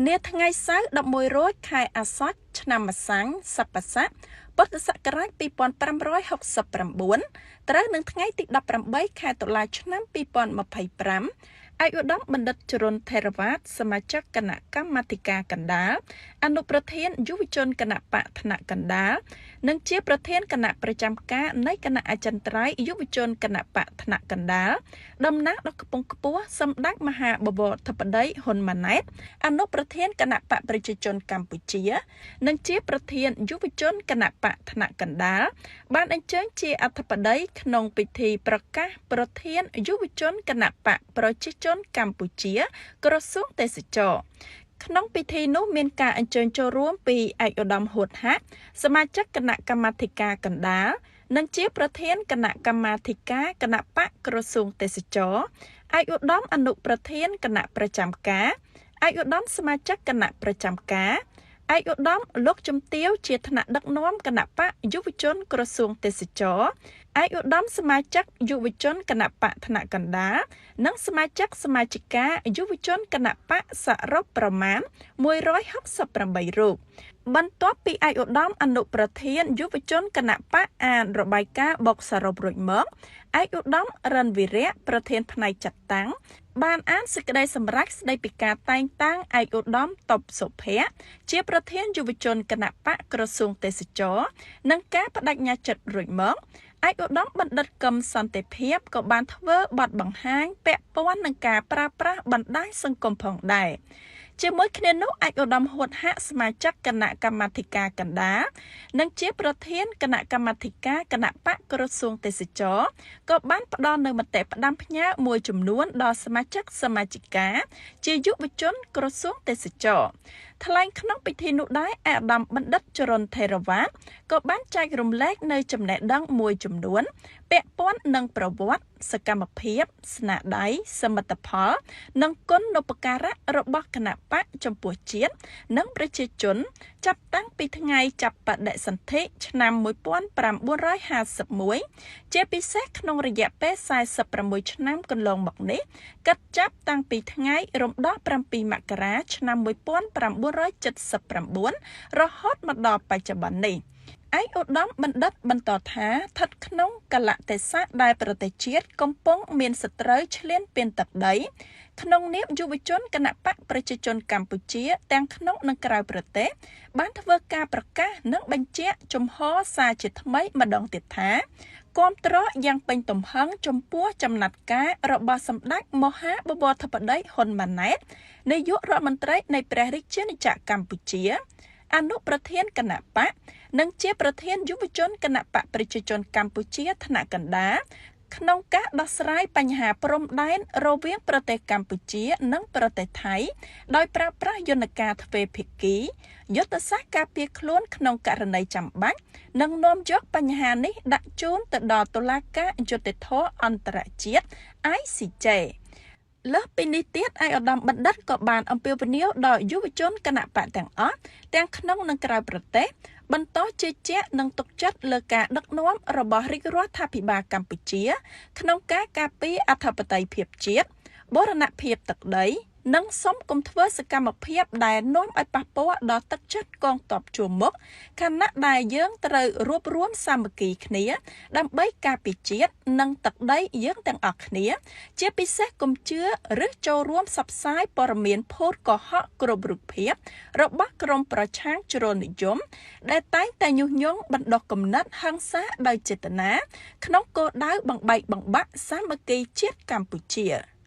នាថ្ងៃសៅរ៍11រោចខែអាសត់ឆ្នាំម្សាញ់សប្បស័កពុទ្ធសករាជ2569ត្រូវនឹងថ្ងៃទី18ខែតុលាឆ្នាំ2025ឯកឧត្តមបណ្ឌិតជ្រុនថេរវ៉ាតសមាជិកគណៈកម្មាធិការកណ្ដាលអនុប្រធានយុវជនគណបក្សថ្នាក់កណ្ដាលនិងជាប្រធានគណៈប្រចាំការនៃគណៈអចិន្ត្រៃយ៍យុវជនគណបក្សថ្នាក់កណ្ដាលតំណាងដ៏ខ្ពង់ខ្ពស់សម្ដេចមហាបវរធិបតីហ៊ុនម៉ាណែតអនុប្រធានគណបក្សប្រជាជនកម្ពុជានិងជាប្រធានយុវជនគណបក្សថ្នាក់កណ្ដាលបានអញ្ជើញជាអធិបតីក្នុងពិធីប្រកាសប្រធានយុវជនគណបក្សប្រជាជនកម្ពុជាក្រសួងទេសចរណ៍ក្នុងពិធីនោះមានការអញ្ជើញចូលរួមពីឯកឧត្តមហួតហាក់សមាជិកគណៈកម្មាធិការកណ្ដាលនិងជាប្រធានគណៈកម្មាធិការគណបក្សក្រសួងទេសចរណ៍ឯកឧត្តមអនុប្រធានគណៈប្រចាំការឯកឧត្តមសមាជិកគណៈប្រចាំការឯកឧត្តមលោកជំទាវជាថ្នាក់ដឹកនាំគណបក្សយុវជនក្រសួងទេសចរណ៍ឯកឧត្តមសមាជិកយុវជនគណបក្សថ្នាក់កណ្ដាលនិងសមាជិកសមាជិកាយុវជនគណបក្សសរុបប្រមាណ168រូបបន្ទាប់ពីឯកឧត្តមអនុប្រធានយុវជនគណបក្សអានរបាយការណ៍បូកសរុបរួចមកឯកឧត្តមរិនវីរៈប្រធានផ្នែកចាត់តាំងបានអានសេចក្តីសម្រេចស្តីពីការតែងតាំងឯកឧត្តមតបសុភ័ក្រជាប្រធានយុវជនគណបក្សក្រសួងទេសចរណ៍និងការបដិញ្ញាចិត្តរួចមកឯកឧត្តមបណ្ឌិតកឹមសន្តិភាពក៏បានធ្វើបទបង្ហាញពាក់ព័ន្ធនឹងការប្រើប្រាស់បណ្ដាញសង្គមផងដែរជាមួយគ្នានោះឯកឧត្តមហួតហាក់សមាជិកគណៈកម្មាធិការកណ្ដាលនិងជាប្រធានគណៈកម្មាធិការគណបក្សក្រសួងទេសចរណ៍ក៏បានផ្ដល់នូវមតិផ្ដាំផ្ញើមួយចំនួនដល់សមាជិកសមាជិកាជាយុវជនក្រសួងទេសចរណ៍ថ្លែងក្នុងពិធីនោះដែរឯកឧត្តមបណ្ឌិតជ្រុនថេរវ៉ាតក៏បានចែករំលែកនៅចំណេះដឹងមួយចំនួនពាក់ព័ន្ធនឹងប្រវត្តិសកម្មភាពស្នាដៃសមិទ្ធផលនិងគុណូបការៈរបស់គណបក្សចំពោះជាតិនិងប្រជាជនចាប់តាំងពីថ្ងៃចាប់បដិសន្ធិឆ្នាំ1951ជាពិសេសក្នុងរយៈពេល46ឆ្នាំកន្លងមកនេះគិតចាប់តាំងពីថ្ងៃរំដោះ7មករាឆ្នាំ1979រហូតមកដល់បច្ចុប្បន្ននេះឯកឧត្តមបណ្ឌិតបន្តថាស្ថិតក្នុងកលៈទេសៈដែលប្រទេសជាតិកំពុងមានសត្រូវឈ្លានពានទឹកដីក្នុងនាមយុវជនគណបក្សប្រជាជនកម្ពុជាទាំងក្នុងនិងក្រៅប្រទេសបានធ្វើការប្រកាសនិងបញ្ជាក់ជំហរសារជាថ្មីម្ដងទៀតថាគាំទ្រយ៉ាងពេញទំហឹងចំពោះចំណាត់ការរបស់សម្ដេចមហាបវរធិបតីហ៊ុនម៉ាណែតនាយករដ្ឋមន្ត្រីនៃព្រះរាជាណាចក្រកម្ពុជាអនុប្រធានគណបក្សនិងជាប្រធានយុវជនគណបក្សប្រជាជនកម្ពុជាថ្នាក់កណ្ដាលក្នុងការដោះស្រាយបញ្ហាព្រំដែនរវាងប្រទេសកម្ពុជានិងប្រទេសថៃដោយប្រើប្រាស់យន្តការទ្វេភាគីយុទ្ធសាស្ត្រការពារខ្លួនក្នុងករណីចាំបាច់និងនាំយកបញ្ហានេះដាក់ជូនទៅដល់តុលាការយុត្តិធម៌អន្តរជាតិ ICJ លើសពីនេះទៀតឯកឧត្តមបណ្ឌិតក៏បានអំពាវនាវដល់យុវជនគណបក្សទាំងអស់ទាំងក្នុងនិងក្រៅប្រទេសបន្តជឿជាក់និងទុកចិត្តលើការដឹកនាំរបស់រាជរដ្ឋាភិបាលកម្ពុជាក្នុងការការពារអធិបតេយ្យភាពជាតិបូរណភាពទឹកដីនិងសូមកុំធ្វើសកម្មភាពដែលនាំឲ្យប៉ះពាល់ដល់ទឹកចិត្តកងទ័ពជួរមុខខណៈដែលយើងត្រូវរួបរួមសាមគ្គីគ្នាដើម្បីការពារជាតិនិងទឹកដីយើងទាំងអស់គ្នាជាពិសេសកុំជឿឬចូលរួមផ្សព្វផ្សាយព័ត៌មានភូតកុហកគ្រប់រូបភាពរបស់ក្រុមប្រឆាំងជ្រុលនិយមដែលតែងតែញុះញង់បណ្ដុះគំនិតហិង្សាដោយចេតនាក្នុងគោលដៅបំបែកបំបាក់សាមគ្គីជាតិកម្ពុជា។